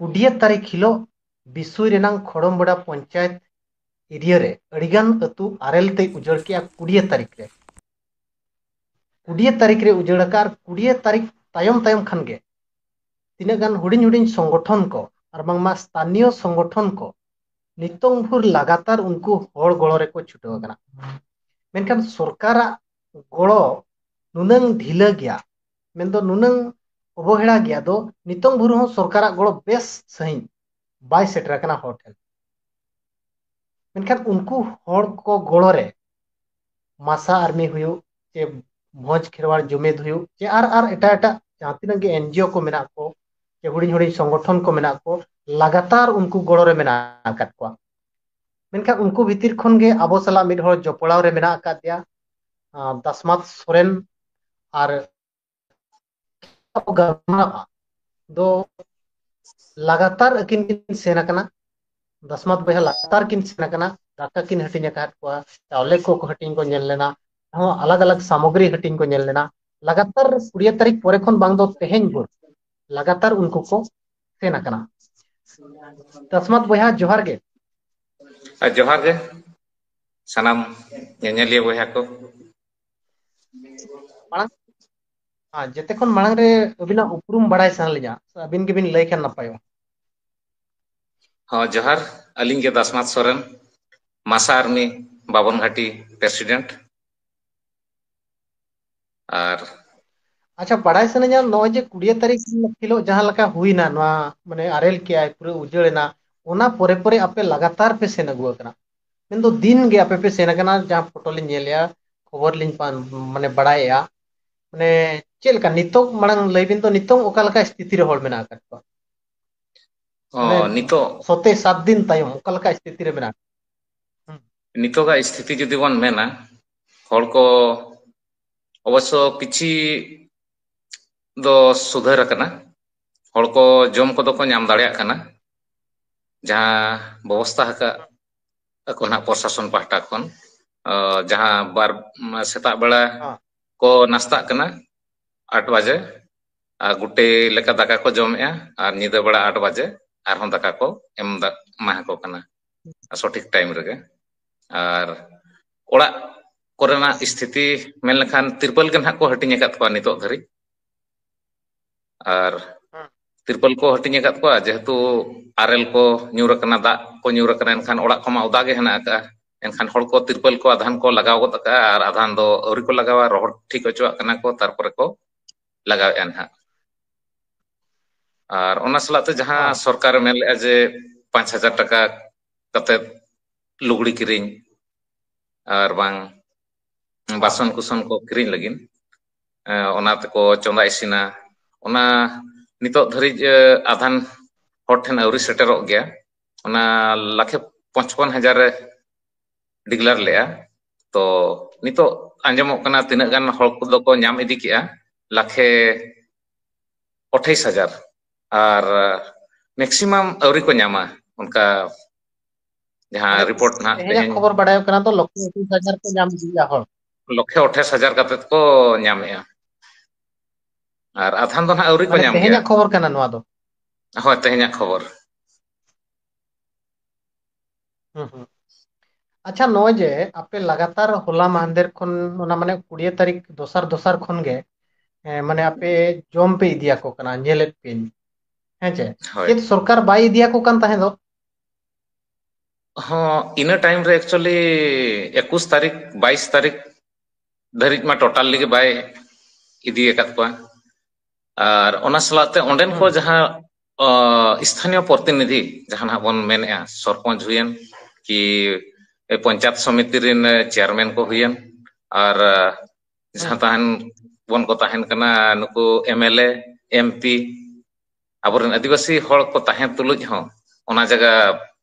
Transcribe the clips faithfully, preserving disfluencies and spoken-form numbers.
ᱠᱩᱰᱤᱭᱟᱹ ᱛᱟᱹᱨᱤᱠᱷ ᱦᱤᱞᱳᱜ ᱵᱤᱥᱩᱭ ᱨᱮᱱᱟᱝ ᱠᱷᱚᱲᱚᱢᱵᱚᱲᱟ ᱯᱚᱧᱪᱟᱭᱮᱛ ᱮᱨᱤᱭᱟ ᱨᱮ ᱟᱹᱰᱤᱜᱟᱱ ᱟᱹᱛᱩ ᱟᱨᱮᱞ ᱛᱮᱭ ᱩᱡᱟᱹᱲ ᱠᱮᱜᱼᱟ᱾ ᱠᱩᱰᱤᱭᱟᱹ ᱛᱟᱹᱨᱤᱠᱷ ᱨᱮ, ᱠᱩᱰᱤᱭᱟᱹ ᱛᱟᱹᱨᱤᱠᱷ ᱨᱮ ᱩᱡᱟᱹᱲ ᱟᱠᱟᱫ ᱟᱨ ᱠᱩᱰᱤᱭᱟᱹ ᱛᱟᱹᱨᱤᱠᱷ ᱛᱟᱭᱚᱢ ᱛᱟᱭᱚᱢ ᱠᱷᱟᱱ ᱜᱮ ᱛᱤᱱᱟᱹᱜ ᱜᱟᱱ ᱦᱩᱰᱤᱧ ᱦᱩᱰᱤᱧ ᱥᱚᱝᱜᱚᱴᱷᱚᱱ ᱠᱚ ᱟᱨ ᱵᱟᱝᱢᱟ ᱥᱛᱷᱟᱱᱤᱭᱚ ᱥᱚᱝᱜᱚᱴᱷᱚᱱ ᱠᱚ ᱱᱤᱛᱚᱝ ᱵᱷᱳᱨ ᱞᱟᱜᱟᱛᱟᱨ ᱩᱱᱠᱩ ᱦᱚᱲ ᱜᱚᱲᱚ ᱨᱮᱠᱚ ᱪᱷᱩᱴᱟᱹᱣ ᱟᱠᱟᱱᱟ᱾ ᱢᱮᱱᱠᱷᱟᱱ ᱥᱚᱨᱠᱟᱨᱟᱜ ᱜᱚᱲᱚ ᱱᱩᱱᱟᱹᱝ ᱰᱷᱤᱞᱟᱹ ᱜᱮᱭᱟ, ᱢᱮᱱᱫᱚ ᱱᱩᱱᱟᱹᱝ ᱚᱵᱚᱦᱮᱲᱟ ᱜᱮᱭᱟ ᱫᱚ ᱱᱤᱛᱚᱝ ᱵᱷᱳᱨ ᱦᱚᱸ ᱥᱚᱨᱠᱟᱨᱟᱜ ᱜᱚᱲᱚ ᱵᱮᱥ ᱥᱟᱺᱦᱤᱡ ᱵᱟᱭ ᱥᱮᱴᱮᱨ ᱟᱠᱟᱱᱟ ᱦᱚᱲ ᱴᱷᱮᱱ᱾ ᱢᱮᱱᱠᱷᱟᱱ ᱩᱱᱠᱩ ᱦᱚᱲ ᱠᱚ ᱜᱚᱲᱚ ᱨᱮ ᱢᱟᱥᱟ ᱟᱨᱢᱤ ᱦᱩᱭᱩᱜ, ᱪᱮ ᱵᱷᱚᱸᱡᱽ ᱠᱷᱮᱨᱣᱟᱲ ᱡᱩᱢᱤᱫ ᱦᱩᱭᱩᱜ, ᱪᱮ ᱟᱨ ᱟᱨ ᱮᱴᱟᱜ ᱮᱴᱟᱜ ᱡᱟᱦᱟᱸ ᱛᱤᱱᱟᱹᱜ ᱜᱮ ᱮᱱᱡᱤᱳ ᱠᱚ ᱢᱮᱱᱟᱜ ᱠᱚ, ᱪᱮ ᱦᱩᱰᱤᱧ ᱦᱩᱰᱤᱧ ᱥᱚᱝᱜᱚᱴᱷᱚᱱ ᱠᱚ ᱢᱮᱱᱟᱜ ᱠᱚ, ᱞᱟᱜᱟᱛᱟᱨ ᱩᱱᱠᱩ ᱜᱚᱲᱚ ᱨᱮ ᱢᱮᱱᱟᱜ ᱟᱠᱟᱫ ᱠᱚᱣᱟ᱾ ᱢᱮᱱᱠᱷᱟᱱ ᱩᱱᱠᱩ ᱵᱷᱤᱛᱤᱨ ᱠᱷᱚᱱ ᱜᱮ ᱟᱵᱚ ᱥᱟᱞᱟᱜ ᱢᱤᱫ ᱦᱚᱲ ᱡᱚᱯᱲᱟᱣ ᱨᱮ ᱢᱮᱱᱟᱜ ᱟᱠᱟᱫᱮᱭᱟ, ᱟᱸ, ᱫᱟᱥᱢᱟᱛ ᱥᱚᱨᱮᱱ᱾ ᱟᱨ ᱜᱟᱞᱢᱟᱨᱟᱣ ᱫᱚ ᱞᱟᱜᱟᱛᱟᱨ ᱟᱹᱠᱤᱱ ᱠᱤᱱ ᱥᱮᱱ ᱟᱠᱟᱱᱟ᱾ ᱫᱟᱥᱢᱟᱛ ᱵᱚᱭᱦᱟ ᱞᱟᱜᱟᱛᱟᱨ ᱠᱤᱱ ᱥᱮᱱ ᱟᱠᱟᱱᱟ, ᱫᱟᱠᱟ ᱠᱤᱱ ᱦᱟᱹᱴᱤᱧ ᱟᱠᱟᱫ ᱠᱚᱣᱟ, ᱪᱟᱣᱞᱮ ᱠᱚ ᱦᱟᱹᱴᱤᱧ ᱠᱚ ᱧᱮᱞ ᱞᱮᱱᱟ, ᱦᱚᱸ ᱟᱞᱟᱜᱽ ᱟᱞᱟᱜᱽ ᱥᱟᱢᱚᱜᱨᱤ ᱦᱟᱹᱴᱤᱧ ᱠᱚ ᱧᱮᱞ ᱞᱮᱱᱟ᱾ ᱞᱟᱜᱟᱛᱟᱨ ᱠᱩᱲᱤ ᱛᱟᱹᱨᱤᱠᱷ ᱯᱚᱨᱮ ᱠᱷᱚᱱ ᱵᱟᱝ ᱫᱚ ᱛᱮᱦᱮᱧ ᱵᱷᱳᱨ ᱞᱟᱜᱟᱛᱟᱨ ᱩᱱᱠᱩ ᱠᱚ ᱥᱮᱱ ᱟᱠᱟᱱᱟ᱾ ᱫᱟᱥᱢᱟᱛ ᱵᱚᱭᱦᱟ, ᱡᱚᱦᱟᱨ ᱜᱮ᱾ ᱟᱨ ᱡᱚᱦᱟᱨ ᱜᱮ ᱥᱟᱱᱟᱢ ᱧᱮᱧᱮᱞᱤᱭᱟᱹ ᱵᱚᱭᱦᱟ ᱠᱚ᱾ ᱢᱟᱲᱟᱝ, ᱦᱮᱸ, ᱡᱮᱛᱮ ᱠᱷᱚᱱ ᱢᱟᱲᱟᱝ ᱨᱮ ᱟᱹᱵᱤᱱᱟᱜ ᱩᱯᱨᱩᱢ ᱵᱟᱲᱟᱭ ᱥᱟᱱᱟ ᱞᱤᱧᱟ, ᱟᱹᱵᱤᱱ ᱜᱮᱵᱤᱱ ᱞᱟᱹᱭ ᱠᱷᱟᱱ ᱱᱟᱯᱟᱭᱚᱜᱼᱟ᱾ ᱦᱚᱸ, ᱡᱚᱦᱟᱨ᱾ ᱟᱹᱞᱤᱧ ᱜᱮ ᱫᱟᱥᱢᱟᱛ ᱥᱚᱨᱮᱱ, ᱢᱟᱥᱟ ᱟᱨᱢᱤ ᱵᱟᱵᱚᱱ ᱜᱷᱟᱴᱤ ᱯᱨᱮᱥᱤᱰᱮᱱᱴ᱾ ᱟᱨ ᱟᱪᱪᱷᱟ, ᱵᱟᱲᱟᱭ ᱥᱟᱱᱟᱧᱟ, ᱱᱚᱜᱼᱚᱭ ᱡᱮ ᱠᱩᱲᱤᱭᱟᱹ ᱛᱟᱹᱨᱤᱠᱷ ᱦᱤᱞᱳᱜ ᱡᱟᱦᱟᱸ ᱞᱮᱠᱟ ᱦᱩᱭᱱᱟ, ᱱᱚᱣᱟ ᱢᱟᱱᱮ ᱟᱨᱮᱞ ᱠᱮᱜᱼᱟᱭ, ᱯᱩᱨᱟᱹ ᱩᱡᱟᱹᱲ ᱮᱱᱟ, ᱚᱱᱟ ᱯᱚᱨᱮ ᱯᱚᱨᱮ ᱟᱯᱮ ᱞᱟᱜᱟᱛᱟᱨ ᱯᱮ ᱥᱮᱱ ᱟᱹᱜᱩ ᱟᱠᱟᱱᱟ, ᱢᱮᱱᱫᱚ ᱫᱤᱱ ᱜᱮ ᱟᱯᱮ ᱯᱮ ᱥᱮᱱ ᱟᱠᱟᱱᱟ, ᱡᱟᱦᱟᱸ ᱯᱷᱳᱴᱳ ᱞᱤᱧ ᱧᱮᱞᱮᱜᱼᱟ, ᱠᱷᱚᱵᱚᱨ ᱞᱤᱧ ᱯᱟᱱ-, ᱢᱟᱱᱮ ᱵᱟᱲᱟᱭᱮᱜᱼᱟ, ᱢᱟᱱᱮ ᱪᱮᱫ ᱞᱮᱠᱟ ᱱᱤᱛᱚᱜ, ᱢᱟᱲᱟᱝ ᱞᱟᱹᱭ ᱵᱤᱱ ᱛᱚ, ᱱᱤᱛᱚᱝ ᱚᱠᱟ ᱞᱮᱠᱟ ᱥᱛᱷᱤᱛᱤ ᱨᱮ ᱦᱚᱲ ᱢᱮᱱᱟᱜ ᱟᱠᱟᱫ ᱠᱚᱣᱟ? ᱚ, ᱢᱟᱱᱮ ᱱᱤᱛᱚᱜ ᱥᱚᱛᱮ ᱥᱟᱛ ᱫᱤᱱ ᱛᱟᱭᱚᱢ ᱚᱠᱟ ᱞᱮᱠᱟ ᱥᱛᱷᱤᱛᱤ ᱨᱮ ᱢᱮᱱᱟᱜ? ᱦᱩᱸ᱾ ᱱᱤᱛᱚᱜᱟᱜ ᱥᱛᱷᱤᱛᱤ ᱡᱩᱫᱤ ᱵᱚᱱ ᱢᱮᱱᱟ, ᱦᱚᱲ ᱠᱚ ᱚᱵᱚᱥᱥᱚ ᱠᱤᱪᱷᱤ ᱫᱚ ᱥᱩᱫᱷᱟᱹᱨ ᱟᱠᱟᱱᱟ, ᱦᱚᱲ ᱠᱚ ᱡᱚᱢ ᱠᱚᱫᱚ ᱠᱚ ᱧᱟᱢ ᱫᱟᱲᱮᱭᱟᱜ ᱠᱟᱱᱟ, ᱡᱟᱦᱟᱸ ᱵᱮᱵᱚᱥᱛᱷᱟ ᱟᱠᱟᱫ ᱟᱠᱚ ᱱᱟᱦᱟᱜ ᱯᱨᱚᱥᱟᱥᱚᱱ ᱯᱟᱦᱴᱟ ᱠᱷᱚᱱ᱾ ᱟᱸ, ᱡᱟᱦᱟᱸ ᱵᱟᱨ, ᱥᱮᱛᱟᱜ ᱵᱮᱲᱟ ᱦᱚᱸ᱾ ᱠᱚ ᱱᱟᱥᱛᱟᱜ ᱠᱟᱱᱟ ᱟᱴ ᱵᱟᱡᱮ, ᱟᱨ ᱜᱩᱴᱮ ᱞᱮᱠᱟ ᱫᱟᱠᱟ ᱠᱚ ᱡᱚᱢᱮᱜᱼᱟ, ᱟᱨ ᱧᱤᱫᱟᱹ ᱵᱮᱲᱟ ᱟᱴ ᱵᱟᱡᱮ ᱟᱨᱦᱚᱸ ᱫᱟᱠᱟ ᱠᱚ ᱮᱢ ᱫᱟ-, ᱮᱢᱟ ᱠᱚ ᱠᱟᱱᱟ ᱥᱚᱴᱷᱤᱠ ᱴᱟᱭᱤᱢ ᱨᱮᱜᱮ᱾ ᱟᱨ ᱚᱲᱟᱜ ᱠᱚᱨᱮᱱᱟᱜ ᱥᱛᱷᱤᱛᱤ ᱢᱮᱱ ᱞᱮᱠᱷᱟᱱ ᱛᱤᱨᱯᱟᱞ ᱜᱮ ᱱᱟᱦᱟᱜ ᱠᱚ ᱦᱟᱹᱴᱤᱧ ᱟᱠᱟᱫ ᱠᱚᱣᱟ ᱱᱤᱛᱚᱜ ᱫᱷᱟᱹᱨᱤᱡ᱾ ᱟᱨ ᱦᱮᱸ᱾ ᱛᱤᱨᱯᱟᱞ ᱠᱚ ᱦᱟᱹᱴᱤᱧ ᱟᱠᱟᱫ ᱠᱚᱣᱟ, ᱡᱮᱦᱮᱛᱩ ᱟᱨᱮᱞ ᱠᱚ ᱧᱩᱨ ᱟᱠᱟᱱᱟ, ᱫᱟᱜ ᱠᱚ ᱧᱩᱨ ᱟᱠᱟᱱᱟ, ᱮᱱᱠᱷᱟᱱ ᱚᱲᱟᱜ ᱠᱚᱢᱟ ᱚᱫᱟ ᱜᱮ ᱦᱮᱱᱟᱜ ᱟᱠᱟᱫᱼᱟ᱾ ᱮᱱᱠᱷᱟᱱ ᱦᱚᱲ ᱠᱚ ᱛᱤᱨᱯᱟᱞ ᱠᱚ ᱟᱫᱷᱟᱱ ᱠᱚ ᱞᱟᱜᱟᱣ ᱜᱚᱫ ᱟᱠᱟᱫᱼᱟ, ᱟᱨ ᱟᱫᱷᱟᱱ ᱫᱚ ᱟᱹᱣᱨᱤ ᱠᱚ ᱞᱟᱜᱟᱣᱟ, ᱨᱚᱦᱚᱲ ᱴᱷᱤᱠ ᱦᱚᱪᱚᱣᱟᱜ ᱠᱟᱱᱟ ᱠᱚ, ᱛᱟᱨᱯᱚᱨᱮ ᱠᱚ ᱞᱟᱜᱟᱣᱮᱫᱼᱟ ᱱᱟᱦᱟᱜ᱾ ᱟᱨ ᱚᱱᱟ ᱥᱟᱞᱟᱜ ᱛᱮ ᱡᱟᱦᱟᱸ ᱦᱮᱸ᱾ ᱥᱚᱨᱠᱟᱨᱮ ᱢᱮᱱ ᱞᱮᱫᱼᱟ ᱡᱮ ᱯᱟᱸᱪ ᱦᱟᱡᱟᱨ ᱴᱟᱠᱟ ᱠᱟᱛᱮ ᱞᱩᱜᱽᱲᱤ ᱠᱤᱨᱤᱧ ᱟᱨ ᱵᱟᱝ ᱦᱮᱸ᱾ ᱵᱟᱥᱚᱱ ᱠᱩᱥᱚᱱ ᱠᱚ ᱠᱤᱨᱤᱧ ᱞᱟᱹᱜᱤᱫ, ᱮ, ᱚᱱᱟ ᱛᱮᱠᱚ ᱪᱚᱸᱫᱟ ᱤᱥᱤᱱᱟ᱾ ᱚᱱᱟ ᱱᱤᱛᱚᱜ ᱫᱷᱟᱹᱨᱤᱡ, ᱮ, ᱟᱫᱷᱟᱱ ᱦᱚᱲ ᱴᱷᱮᱱ ᱟᱹᱣᱨᱤ ᱥᱮᱴᱮᱨᱚᱜ ᱜᱮᱭᱟ᱾ ᱚᱱᱟ ᱞᱟᱠᱷᱮ ᱯᱚᱸᱪᱯᱚᱱ ᱦᱟᱡᱟᱨ ᱮ declare ᱞᱮᱜᱼᱟ᱾ ᱛᱚ ᱱᱤᱛᱚᱜ ᱟᱸᱡᱚᱢᱚᱜ ᱠᱟᱱᱟ ᱛᱤᱱᱟᱹᱜ ᱜᱟᱱ ᱦᱚᱲ ᱠᱚᱫᱚ ᱠᱚ ᱧᱟᱢ ᱤᱫᱤ ᱠᱮᱜᱼᱟ, ᱞᱟᱠᱷᱮ ᱟᱴᱷᱟᱥ ᱦᱟᱡᱟᱨ, ᱟᱨ maximum ᱟᱹᱣᱨᱤ ᱠᱚ ᱧᱟᱢᱟ᱾ ᱚᱱᱠᱟ ᱡᱟᱦᱟᱸ ᱢᱟᱱᱮ report ᱱᱟᱦᱟᱜ ᱛᱮᱦᱮᱧᱟᱜ ᱛᱮᱦᱮᱧ ᱠᱷᱚᱵᱚᱨ ᱵᱟᱲᱟᱭᱚᱜ ᱠᱟᱱᱟ ᱛᱚ, ᱞᱚᱠᱷᱮ ᱟᱴᱷᱟᱥ ᱦᱟᱡᱟᱨ ᱠᱚ ᱧᱟᱢ ᱤᱫᱤᱭᱮᱫᱼᱟ ᱦᱚᱲ᱾ ᱞᱚᱠᱷᱮ ᱟᱴᱷᱟᱥ ᱦᱟᱡᱟᱨ ᱠᱟᱛᱮ ᱠᱚ ᱧᱟᱢᱮᱜᱼᱟ, ᱟᱨ ᱟᱫᱷᱟᱱ ᱫᱚ ᱱᱟᱦᱟᱜ ᱟᱹᱣᱨᱤ ᱠᱚ ᱢᱟᱱᱮ ᱧᱟᱢ ᱜᱮᱭᱟ᱾ ᱛᱮᱦᱮᱧᱟᱜ ᱠᱷᱚᱵᱚᱨ ᱠᱟᱱᱟ ᱱᱚᱣᱟ ᱫᱚ? ᱦᱳᱭ, ᱛᱮᱦᱮᱧᱟᱜ ᱠᱷᱚᱵᱚᱨ᱾ ᱦᱩᱸ, ᱦᱩᱸ᱾ ᱟᱪᱪᱷᱟ, ᱱᱚᱜᱼᱚᱭ ᱡᱮ ᱟᱯᱮ ᱞᱟᱜᱟᱛᱟᱨ ᱦᱚᱞᱟ ᱢᱟᱦᱫᱮᱨ ᱠᱷᱚᱱ, ᱚᱱᱟ ᱢᱟᱱᱮ ᱠᱩᱲᱤᱭᱟᱹ ᱛᱟᱹᱨᱤᱠᱷ ᱫᱚᱥᱟᱨ, ᱫᱚᱥᱟᱨ ᱠᱷᱚᱱ ᱜᱮ, ᱮ, ᱢᱟᱱᱮ ᱟᱯᱮ ᱡᱚᱢ ᱯᱮ ᱤᱫᱤᱭᱟᱠᱚ ᱠᱟᱱᱟ, ᱧᱮᱞᱮᱫ ᱯᱮᱭᱟᱹᱧ, ᱦᱮᱸ ᱪᱮ? ᱦᱳᱭ᱾ ᱪᱮᱫ ᱥᱚᱨᱠᱟᱨ ᱵᱟᱭ ᱤᱫᱤᱭᱟᱠᱚ ᱠᱟᱱ ᱛᱟᱦᱮᱸ ᱫᱚ? ᱦᱚᱸ, ᱤᱱᱟᱹ time ᱨᱮ actually ᱮᱠᱩᱥ ᱛᱟᱹᱨᱤᱠᱷ, ᱵᱟᱭᱤᱥ ᱛᱟᱹᱨᱤᱠᱷ ᱫᱷᱟᱹᱨᱤᱡ ᱢᱟ totally ᱜᱮ ᱵᱟᱭ ᱤᱫᱤ ᱟᱠᱟᱫ ᱠᱚᱣᱟ᱾ ᱟᱨ ᱚᱱᱟ ᱥᱟᱞᱟᱜ ᱛᱮ ᱚᱸᱰᱮᱱ ᱠᱚ ᱦᱩᱸ᱾ ᱡᱟᱦᱟᱸ, ᱚ, ᱥᱛᱷᱟᱱᱤᱭᱚ ᱯᱨᱚᱛᱤᱱᱤᱫᱷᱤ ᱡᱟᱦᱟᱸ ᱱᱟᱜ ᱵᱚᱱ ᱢᱮᱱᱮᱜᱼᱟ, ᱥᱚᱨᱯᱚᱧᱪ ᱦᱩᱭᱮᱱ ᱠᱤ ᱯᱚᱧᱪᱟᱭᱮᱛ ᱥᱚᱢᱤᱛᱤ ᱨᱮᱱ chairman ᱠᱚ ᱦᱩᱭᱮᱱ, ᱟᱨ ᱡᱟᱦᱟᱸ ᱦᱩᱸ᱾ ᱛᱟᱦᱮᱱ ᱵᱚᱱ ᱠᱚ ᱛᱟᱦᱮᱱ ᱠᱟᱱᱟ ᱱᱩᱠᱩ MLA, MP, ᱟᱵᱚᱨᱮᱱ ᱟᱹᱫᱤᱵᱟᱹᱥᱤ ᱦᱚᱲ ᱠᱚ ᱛᱟᱦᱮᱸ ᱛᱩᱞᱩᱡ ᱦᱚᱸ ᱚᱱᱟ ᱡᱟᱭᱜᱟ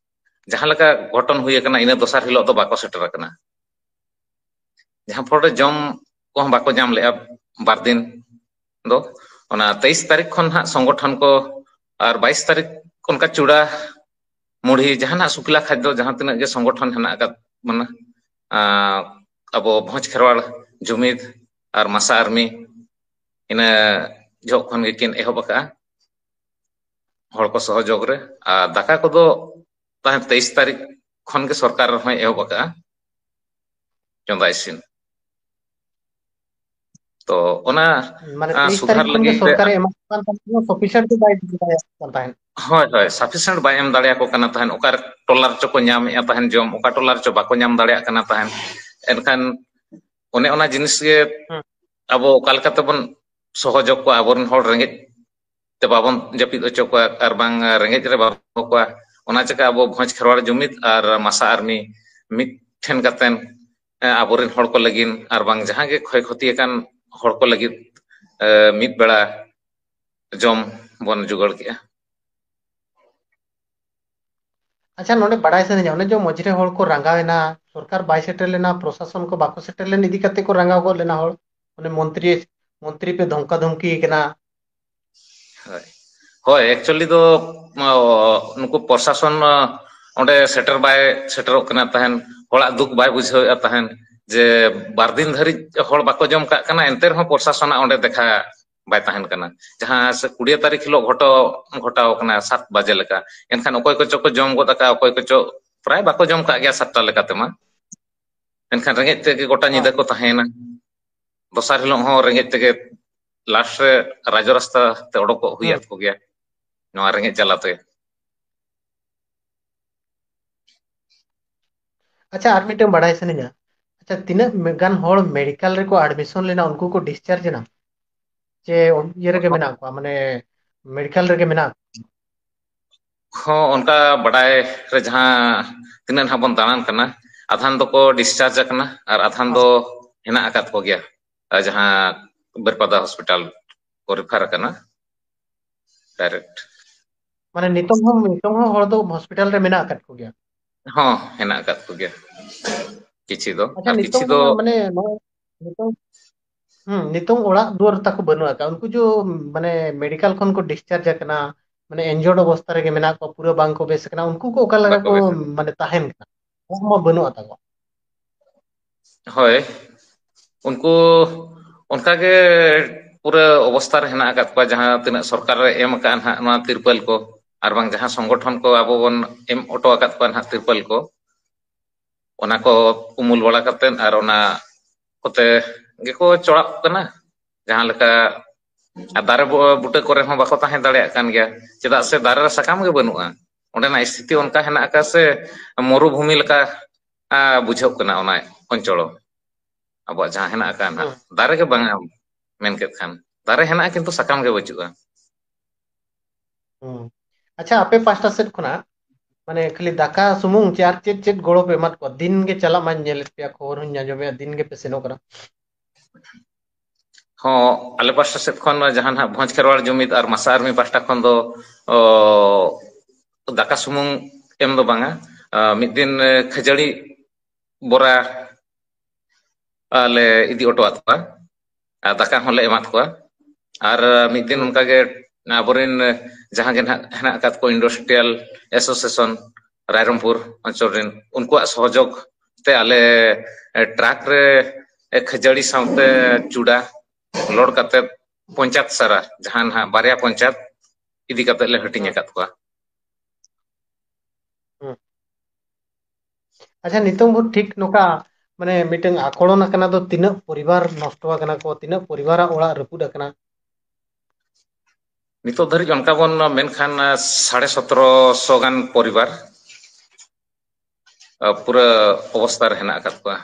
ᱡᱟᱦᱟᱸ ᱞᱮᱠᱟ ᱜᱷᱚᱴᱚᱱ ᱦᱩᱭ ᱟᱠᱟᱱᱟ, ᱤᱱᱟᱹ ᱫᱚᱥᱟᱨ ᱦᱤᱞᱳᱜ ᱫᱚ ᱵᱟᱠᱚ ᱥᱮᱴᱮᱨ ᱟᱠᱟᱱᱟ᱾ ᱡᱟᱦᱟᱸ ᱯᱷᱚᱞ ᱨᱮ ᱡᱚᱢ ᱠᱚᱦᱚᱸ ᱵᱟᱠᱚ ᱧᱟᱢ ᱞᱮᱜᱼᱟ ᱵᱟᱨ ᱫᱤᱱ ᱫᱚ᱾ ᱚᱱᱟ ᱛᱮᱭᱤᱥ ᱛᱟᱹᱨᱤᱠᱷ ᱠᱷᱚᱱ ᱦᱟᱸᱜ ᱥᱚᱝᱜᱚᱴᱷᱚᱱ ᱠᱚ, ᱟᱨ ᱵᱟᱭᱤᱥ ᱛᱟᱹᱨᱤᱠᱷ ᱚᱱᱠᱟ ᱪᱩᱲᱟ ᱢᱩᱲᱦᱤ ᱡᱟᱦᱟᱱᱟᱜ ᱥᱩᱠᱞᱟ ᱠᱷᱟᱫᱽᱫᱚ ᱡᱟᱦᱟᱸ ᱛᱤᱱᱟᱹᱜ ᱜᱮ ᱥᱚᱝᱜᱚᱴᱷᱚᱱ ᱦᱮᱱᱟᱜ ᱟᱠᱟᱫ ᱵᱚᱱᱟ, ᱟᱸ, ᱟᱵᱚ ᱵᱷᱚᱸᱡᱽ ᱠᱷᱮᱨᱣᱟᱲ ᱡᱩᱢᱤᱫ ᱟᱨ ᱢᱟᱥᱟ ᱟᱨᱢᱤ, ᱤᱱᱟᱹ ᱡᱚᱦᱚᱜ ᱠᱷᱚᱱ ᱜᱮᱠᱤᱱ ᱮᱦᱚᱵ ᱟᱠᱟᱫᱼᱟ ᱦᱚᱲ ᱠᱚ ᱥᱚᱦᱚᱡᱳᱜᱽ ᱨᱮ᱾ ᱟᱨ ᱫᱟᱠᱟ ᱠᱚᱫᱚ ᱛᱟᱦᱮᱸ ᱛᱮᱭᱤᱥ ᱛᱟᱹᱨᱤᱠᱷ ᱠᱷᱚᱱ ᱜᱮ ᱥᱚᱨᱠᱟᱨ ᱦᱚᱸᱭ ᱮᱦᱚᱵ ᱟᱠᱟᱫᱼᱟ ᱪᱚᱸᱫᱟ ᱤᱥᱤᱱ᱾ ᱛᱚ ᱚᱱᱟ ᱢᱟᱱᱮ ᱟᱸ, ᱛᱮᱭᱤᱥ ᱥᱩᱫᱷᱟᱨ ᱛᱟᱹᱨᱤᱠᱷ ᱠᱷᱚᱱ ᱜᱮ ᱞᱟᱹᱜᱤᱫ ᱛᱮ ᱥᱚᱨᱠᱟᱨᱮ ᱮᱢᱟ ᱠᱚ ᱠᱟᱱ ᱛᱟᱦᱮᱸᱫ, ᱥᱚᱯᱷᱤᱥᱤᱭᱮᱱᱴ ᱫᱚ ᱵᱟᱭ ᱮᱢ ᱫᱟᱲᱮᱭᱟᱜ ᱠᱟᱱ ᱛᱟᱦᱮᱸᱫ᱾ ᱦᱳᱭ, ᱦᱳᱭ, ᱥᱟᱯᱷᱤᱥᱤᱭᱮᱱᱴ ᱵᱟᱭ ᱮᱢ ᱫᱟᱲᱮᱭᱟᱠᱚ ᱠᱟᱱᱟ ᱛᱟᱦᱮᱸᱫ, ᱚᱠᱟ ᱴᱚᱞᱟ ᱨᱮᱪᱚ ᱠᱚ ᱧᱟᱢᱮᱫᱼᱟ ᱛᱟᱦᱮᱸᱫ ᱡᱚᱢ, ᱚᱠᱟ ᱴᱚᱞᱟ ᱨᱮᱪᱚ ᱵᱟᱠᱚ ᱧᱟᱢ ᱫᱟᱲᱮᱭᱟᱜ ᱠᱟᱱᱟ ᱛᱟᱦᱮᱸᱫ᱾ ᱮᱱᱠᱷᱟᱱ ᱚᱱᱮ ᱚᱱᱟ ᱡᱤᱱᱤᱥ ᱜᱮ ᱦᱩᱸ᱾ ᱟᱵᱚ ᱚᱠᱟ ᱞᱮᱠᱟ ᱛᱮᱵᱚᱱ ᱥᱚᱦᱚᱡᱳᱜᱽ ᱠᱚᱣᱟ, ᱟᱵᱚᱨᱮᱱ ᱦᱚᱲ ᱨᱮᱸᱜᱮᱡ ᱛᱮ ᱵᱟᱵᱚᱱ ᱡᱟᱹᱯᱤᱫ ᱦᱚᱪᱚ ᱠᱚᱣᱟ ᱟᱨ ᱵᱟᱝ ᱨᱮᱸᱜᱮᱡ ᱨᱮ ᱵᱟᱵᱚᱱ ᱫᱚᱦᱚ ᱠᱚᱣᱟ, ᱚᱱᱟ ᱪᱤᱠᱟ ᱟᱵᱚ ᱵᱷᱚᱸᱡᱽ ᱠᱷᱮᱨᱣᱟᱲ ᱡᱩᱢᱤᱫ ᱟᱨ ᱢᱟᱥᱟ ᱟᱨᱢᱤ ᱢᱤᱫ ᱴᱷᱮᱱ ᱠᱟᱛᱮᱱ, ᱮ, ᱟᱵᱚᱨᱮᱱ ᱦᱚᱲ ᱠᱚ ᱞᱟᱹᱜᱤᱫ ᱟᱨ ᱵᱟᱝ ᱡᱟᱦᱟᱸ ᱜᱮ ᱠᱷᱚᱭ ᱠᱷᱚᱛᱤ ᱟᱠᱟᱱ ᱦᱚᱲ ᱠᱚ ᱞᱟᱹᱜᱤᱫ, ᱮ, ᱢᱤᱫ ᱵᱮᱲᱟ ᱡᱚᱢ ᱵᱚᱱ ᱡᱩᱜᱟᱲ ᱠᱮᱜᱼᱟ᱾ ᱟᱪᱪᱷᱟ, ᱱᱚᱰᱮ ᱵᱟᱲᱟᱭ ᱥᱟᱱᱟᱧᱟ, ᱚᱱᱮ ᱡᱮ ᱢᱚᱡᱽᱨᱮ ᱦᱚᱲ ᱠᱚ ᱨᱟᱸᱜᱟᱣ ᱮᱱᱟ, ᱥᱚᱨᱠᱟᱨ ᱵᱟᱭ ᱥᱮᱴᱮᱨ ᱞᱮᱱᱟ, ᱯᱨᱚᱥᱟᱥᱚᱱ ᱠᱚ ᱵᱟᱠᱚ ᱥᱮᱴᱮᱨ ᱞᱮᱱ ᱤᱫᱤ ᱠᱟᱛᱮ ᱠᱚ ᱨᱟᱸᱜᱟᱣ ᱜᱚᱫ ᱞᱮᱱᱟ ᱦᱚᱲ, ᱚᱱᱮ ᱢᱚᱱᱛᱨᱤ, ᱢᱚᱱᱛᱨᱤ ᱯᱮ ᱫᱷᱚᱢᱠᱟ ᱫᱷᱚᱢᱠᱤ ᱠᱟᱱᱟ᱾ ᱦᱳᱭ, ᱦᱳᱭ, actually ᱫᱚ, ᱚ, ᱱᱩᱠᱩ ᱯᱨᱚᱥᱟᱥᱚᱱ, ᱚ, ᱚᱸᱰᱮ ᱥᱮᱴᱮᱨ ᱵᱟᱭ ᱥᱮᱴᱮᱨᱚᱜ ᱠᱟᱱᱟ ᱛᱟᱦᱮᱱ, ᱦᱚᱲᱟᱜ ᱫᱩᱠ ᱵᱟᱭ ᱵᱩᱡᱷᱟᱹᱣᱮᱫᱼᱟ ᱛᱟᱦᱮᱱ, ᱡᱮ ᱵᱟᱨ ᱫᱤᱱ ᱫᱷᱟᱹᱨᱤᱡ ᱦᱚᱲ ᱵᱟᱠᱚ ᱡᱚᱢ ᱠᱟᱜ ᱠᱟᱱᱟ, ᱮᱱᱛᱮ ᱨᱮᱦᱚᱸ ᱯᱨᱚᱥᱟᱥᱚᱱᱟᱜ ᱚᱸᱰᱮ ᱫᱮᱠᱷᱟ ᱵᱟᱭ ᱛᱟᱦᱮᱱ ᱠᱟᱱᱟ᱾ ᱡᱟᱦᱟᱸ ᱥᱮ ᱠᱩᱲᱤᱭᱟᱹ ᱛᱟᱹᱨᱤᱠᱷ ᱦᱤᱞᱳᱜ ᱜᱷᱚᱴᱟᱣ, ᱜᱷᱚᱴᱟᱣ ᱠᱟᱱᱟ ᱥᱟᱛ ᱵᱟᱡᱮ ᱞᱮᱠᱟ, ᱮᱱᱠᱷᱟᱱ ᱚᱠᱚᱭ ᱠᱚᱪᱚ ᱠᱚ ᱡᱚᱢ ᱜᱚᱫ ᱟᱠᱟᱫᱼᱟ, ᱚᱠᱚᱭ ᱠᱚᱪᱚ ᱯᱨᱟᱭ ᱵᱟᱠᱚ ᱡᱚᱢ ᱠᱟᱜ ᱜᱮᱭᱟ ᱥᱟᱛᱴᱟ ᱞᱮᱠᱟ ᱛᱮᱢᱟ᱾ ᱮᱱᱠᱷᱟᱱ ᱨᱮᱸᱜᱮᱡ ᱛᱮᱜᱮ ᱜᱚᱴᱟ ᱧᱤᱫᱟᱹ ᱦᱚᱸ᱾ ᱠᱚ ᱛᱟᱦᱮᱸᱭᱮᱱᱟ᱾ ᱫᱚᱥᱟᱨ ᱦᱤᱞᱳᱜ ᱦᱚᱸ ᱨᱮᱸᱜᱮᱡ ᱛᱮᱜᱮ, ᱞᱟᱥᱴ ᱨᱮ ᱨᱟᱡᱽ ᱨᱟᱥᱛᱟ ᱛᱮ ᱚᱰᱚᱠᱚᱜ ᱦᱩᱸ᱾ ᱦᱩᱭᱟᱫ ᱠᱚᱜᱮᱭᱟ ᱱᱚᱣᱟ ᱨᱮᱸᱜᱮᱡ ᱡᱟᱞᱟᱛᱮ᱾ ᱟᱪᱪᱷᱟ, ᱟᱨ ᱢᱤᱫᱴᱟᱝ ᱵᱟᱲᱟᱭ ᱥᱟᱱᱟᱧᱟ, ᱟᱪᱪᱷᱟ, ᱛᱤᱱᱟᱹᱜ ᱜᱟᱱ ᱦᱚᱲ ᱢᱮᱰᱤᱠᱮᱞ ᱨᱮᱠᱚ ᱮᱰᱢᱤᱥᱚᱱ ᱞᱮᱱᱟ, ᱩᱱᱠᱩ ᱠᱚ ᱰᱤᱥᱪᱟᱨᱡᱽ ᱮᱱᱟ ᱥᱮ ᱤᱭᱟᱹ ᱨᱮᱜᱮ ᱢᱮᱱᱟᱜ ᱠᱚᱣᱟ, ᱢᱟᱱᱮ ᱢᱮᱰᱤᱠᱮᱞ ᱨᱮᱜᱮ ᱢᱮᱱᱟᱜ ᱠᱚᱣᱟ? ᱦᱚᱸ, ᱚᱱᱠᱟ ᱵᱟᱰᱟᱭ ᱨᱮ ᱡᱟᱦᱟᱸ ᱛᱤᱱᱟᱹᱜ ᱱᱟᱦᱟᱜ ᱵᱚᱱ ᱫᱟᱬᱟᱱ ᱠᱟᱱᱟ, ᱟᱫᱷᱟᱱ ᱫᱚᱠᱚ ᱰᱤᱥᱪᱟᱨᱡᱽ ᱟᱠᱟᱱᱟ ᱟᱨ ᱟᱫᱷᱟᱱ ᱫᱚ ᱦᱮᱱᱟᱜ ᱟᱠᱟᱫ ᱠᱚᱜᱮᱭᱟ, ᱟᱨ ᱡᱟᱦᱟᱸ ᱵᱮᱨᱯᱟᱫᱟ ᱦᱚᱥᱯᱤᱴᱟᱞ ᱠᱚ ᱨᱮᱯᱷᱟᱨ ᱟᱠᱟᱱᱟ ᱰᱟᱭᱨᱮᱠᱴ᱾ ᱢᱟᱱᱮ ᱱᱤᱛᱚᱝ ᱦᱚᱸ, ᱱᱤᱛᱚᱝ ᱦᱚᱸ ᱦᱚᱲ ᱫᱚ ᱦᱚᱥᱯᱤᱴᱟᱞ ᱨᱮ ᱢᱮᱱᱟᱜ ᱟᱠᱟᱫ ᱠᱚᱜᱮᱭᱟ? ᱦᱚᱸ, ᱦᱮᱱᱟᱜ ᱟᱠᱟᱫ ᱠᱚᱜᱮᱭᱟ ᱠᱤᱪᱷᱤ ᱫᱚ, ᱟᱪᱪᱷᱟ, ᱟᱨ ᱠᱤᱪᱷᱤ ᱱᱤᱛᱚᱝ ᱫᱚ ᱢᱟᱱᱮ ᱱᱚᱣᱟ ᱱᱤᱛᱚᱝ, ᱦᱩᱸ, ᱱᱤᱛᱚᱝ ᱚᱲᱟᱜ ᱫᱩᱣᱟᱹᱨ ᱛᱟᱠᱚ ᱵᱟᱹᱱᱩᱜ ᱟᱠᱟᱫ, ᱩᱱᱠᱩ ᱡᱚ ᱢᱟᱱᱮ ᱢᱮᱰᱤᱠᱮᱞ ᱠᱷᱚᱱ ᱠᱚ ᱰᱤᱥᱪᱟᱨᱡᱽ ᱟᱠᱟᱱᱟ, ᱢᱟᱱᱮ ᱤᱱᱡᱚᱨᱰ ᱚᱵᱚᱥᱛᱟ ᱨᱮᱜᱮ ᱢᱮᱱᱟᱜ ᱠᱚᱣᱟ, ᱯᱩᱨᱟᱹ ᱵᱟᱝ ᱠᱚ ᱵᱮᱥ ᱟᱠᱟᱱᱟ, ᱩᱱᱠᱩ ᱠᱚ ᱚᱠᱟ ᱞᱮᱠᱟ ᱵᱟᱠᱚ ᱠᱚ ᱵᱮᱥ ᱟᱠᱟᱱᱟ᱾ ᱢᱟᱱᱮ ᱛᱟᱦᱮᱱ ᱠᱟᱱᱟ? ᱚᱲᱟᱜ ᱢᱟ ᱵᱟᱹᱱᱩᱜ ᱟᱠᱟᱫ ᱛᱟᱠᱚᱣᱟ᱾ ᱦᱳᱭ, ᱩᱱᱠᱩ ᱚᱱᱠᱟᱜᱮ ᱯᱩᱨᱟᱹ ᱚᱵᱚᱥᱛᱟ ᱨᱮ ᱦᱮᱱᱟᱜ ᱟᱠᱟᱫ ᱠᱚᱣᱟ, ᱡᱟᱦᱟᱸ ᱛᱤᱱᱟᱹᱜ ᱥᱚᱨᱠᱟᱨ ᱮ ᱮᱢ ᱟᱠᱟᱫᱼᱟ ᱱᱟᱦᱟᱜ ᱱᱚᱣᱟ ᱛᱤᱨᱯᱟᱹᱞ ᱠᱚ, ᱟᱨ ᱵᱟᱝ ᱡᱟᱦᱟᱸ ᱥᱚᱝᱜᱚᱴᱷᱚᱱ ᱠᱚ ᱟᱵᱚ ᱵᱚᱱ ᱮᱢ ᱚᱴᱚ ᱟᱠᱟᱫ ᱠᱚᱣᱟ ᱱᱟᱦᱟᱜ ᱛᱤᱨᱯᱟᱹᱞ ᱠᱚ, ᱚᱱᱟ ᱠᱚ ᱩᱢᱩᱞ ᱵᱟᱲᱟ ᱠᱟᱛᱮᱫ ᱟᱨ ᱚᱱᱟ ᱠᱚᱛᱮ ᱜᱮᱠᱚ ᱪᱚᱲᱟᱜ ᱠᱟᱱᱟ᱾ ᱡᱟᱦᱟᱸ ᱞᱮᱠᱟ ᱟᱨ ᱫᱟᱨᱮ ᱵᱩ-, ᱵᱩᱴᱟᱹ ᱠᱚᱨᱮ ᱦᱚᱸ ᱵᱟᱠᱚ ᱛᱟᱦᱮᱸ ᱫᱟᱲᱮᱭᱟᱜ ᱠᱟᱱ ᱜᱮᱭᱟ, ᱪᱮᱫᱟᱜ ᱥᱮ ᱫᱟᱨᱮ ᱨᱮ ᱥᱟᱠᱟᱢ ᱜᱮ ᱵᱟᱹᱱᱩᱜᱼᱟ᱾ ᱚᱸᱰᱮᱱᱟᱜ ᱥᱛᱷᱤᱛᱤ ᱚᱱᱠᱟ ᱦᱮᱱᱟᱜ ᱟᱠᱟᱫ ᱥᱮ ᱢᱚᱨᱩᱵᱷᱩᱢᱤ ᱞᱮᱠᱟ, ᱟ, ᱵᱩᱡᱷᱟᱹᱜ ᱠᱟᱱᱟ ᱚᱱᱟ ᱚᱧᱪᱚᱞ᱾ ᱟᱵᱚᱣᱟᱜ ᱡᱟᱦᱟᱸ ᱦᱮᱱᱟᱜ ᱟᱠᱟᱫ ᱱᱟᱦᱟᱜ, ᱦᱩᱸ᱾ ᱫᱟᱨᱮ ᱜᱮ ᱵᱟᱝᱟ, ᱢᱮᱱ ᱠᱮᱫ ᱠᱷᱟᱱ᱾ ᱫᱟᱨᱮ ᱦᱮᱱᱟᱜᱼᱟ, ᱠᱤᱱᱛᱩ ᱥᱟᱠᱟᱢ ᱜᱮ ᱵᱟᱹᱪᱩᱜᱼᱟ᱾ ᱦᱩᱸ᱾ ᱟᱪᱪᱷᱟ, ᱟᱯᱮ ᱯᱟᱦᱴᱟ ᱥᱮᱫ ᱠᱷᱚᱱᱟᱜ, ᱢᱟᱱᱮ, ᱠᱷᱟᱹᱞᱤ ᱫᱟᱠᱟ ᱥᱩᱢᱩᱝ ᱪᱮ ᱟᱨ ᱪᱮᱫ ᱪᱮᱫ ᱜᱚᱲᱚ ᱯᱮ ᱮᱢᱟᱫ ᱠᱚᱣᱟ? ᱫᱤᱱ ᱜᱮ ᱪᱟᱞᱟᱜ ᱢᱟᱧ ᱧᱮᱞᱮᱫ ᱯᱮᱭᱟ, ᱠᱷᱚᱵᱚᱨ ᱦᱚᱸᱧ ᱟᱸᱡᱚᱢᱮᱫᱼᱟ, ᱫᱤᱱ ᱜᱮᱯᱮ ᱥᱮᱱᱚᱜ ᱠᱟᱱᱟ᱾ ᱦᱚᱸ, ᱟᱞᱮ ᱯᱟᱦᱴᱟ ᱥᱮᱫ ᱠᱷᱚᱱ ᱡᱟᱦᱟᱸ ᱱᱟᱦᱟᱜ ᱵᱷᱚᱸᱡᱽ ᱠᱷᱮᱨᱣᱟᱲ ᱡᱩᱢᱤᱫ ᱟᱨ ᱢᱟᱥᱟ ᱟᱨᱢᱤ ᱯᱟᱦᱴᱟ ᱠᱷᱚᱱ ᱫᱚ, ᱚ, ᱫᱟᱠᱟ ᱥᱩᱢᱩᱝ ᱮᱢ ᱫᱚ ᱵᱟᱝᱟ, ᱟ, ᱢᱤᱫ ᱫᱤᱱ, ᱮ, ᱠᱷᱟᱹᱡᱟᱹᱲᱤ ᱵᱚᱨᱟ ᱞᱮ ᱤᱫᱤ ᱚᱴᱚᱣᱟᱫ ᱠᱚᱣᱟ ᱟᱨ ᱫᱟᱠᱟ ᱦᱚᱸᱞᱮ ᱮᱢᱟᱫ ᱠᱚᱣᱟ᱾ ᱟᱨ ᱢᱤᱫ ᱫᱤᱱ ᱦᱩᱸ᱾ ᱚᱱᱠᱟᱜᱮ ᱟᱵᱚᱨᱮᱱ ᱡᱟᱦᱟᱸ ᱜᱮ ᱱᱟᱦᱟᱜ ᱦᱮᱱᱟᱜ ᱟᱠᱟᱫ ᱠᱚ, ᱤᱱᱰᱟᱥᱴᱨᱤᱭᱟᱞ ᱮᱥᱳᱥᱤᱭᱮᱥᱚᱱ ᱨᱟᱭᱨᱚᱝᱯᱩᱨ ᱚᱧᱪᱚᱞ ᱨᱮᱱ, ᱩᱱᱠᱩᱣᱟᱜ ᱥᱚᱦᱚᱡᱳᱜᱽ ᱛᱮ ᱟᱞᱮ ᱴᱨᱟᱠ ᱨᱮ ᱠᱷᱟᱹᱡᱟᱹᱲᱤ ᱥᱟᱶᱛᱮ ᱪᱩᱰᱟ ᱞᱳᱰ ᱠᱟᱛᱮ ᱯᱚᱧᱪᱟᱭᱮᱛ ᱥᱟᱨᱟ, ᱡᱟᱦᱟᱸ ᱱᱟᱦᱟᱜ ᱵᱟᱨᱭᱟ ᱯᱚᱧᱪᱟᱭᱮᱛ ᱤᱫᱤ ᱠᱟᱛᱮ ᱞᱮ ᱦᱟᱹᱴᱤᱧ ᱦᱩᱸ᱾ ᱟᱠᱟᱫ ᱠᱚᱣᱟ᱾ ᱦᱩᱸ᱾ ᱟᱪᱪᱷᱟ, ᱱᱤᱛᱚᱝ ᱵᱚ ᱴᱷᱤᱠ ᱱᱚᱝᱠᱟ, ᱢᱟᱱᱮ, ᱢᱤᱫᱴᱟᱝ ᱟᱠᱚᱲᱚᱱ ᱟᱠᱟᱱᱟ ᱫᱚ, ᱛᱤᱱᱟᱹᱜ ᱯᱚᱨᱤᱵᱟᱨ ᱱᱚᱥᱴᱚ ᱟᱠᱟᱱᱟ ᱠᱚ, ᱛᱤᱱᱟᱹᱜ ᱯᱚᱨᱤᱵᱟᱨᱟᱜ ᱚᱲᱟᱜ ᱨᱟᱹᱯᱩᱫ ᱟᱠᱟᱱᱟ? ᱱᱤᱛᱚᱜ ᱫᱷᱟᱹᱨᱤᱡ ᱚᱱᱠᱟ ᱵᱚᱱ ᱢᱮᱱᱠᱷᱟᱱ, ᱟ, ᱥᱟᱲᱮ ᱥᱚᱛᱨᱚ ᱥᱚ ᱜᱟᱱ ᱯᱚᱨᱤᱵᱟᱨ, ᱟ, ᱯᱩᱨᱟᱹ ᱚᱵᱚᱥᱛᱟ ᱨᱮ ᱦᱮᱱᱟᱜ ᱟᱠᱟᱫ ᱠᱚᱣᱟ᱾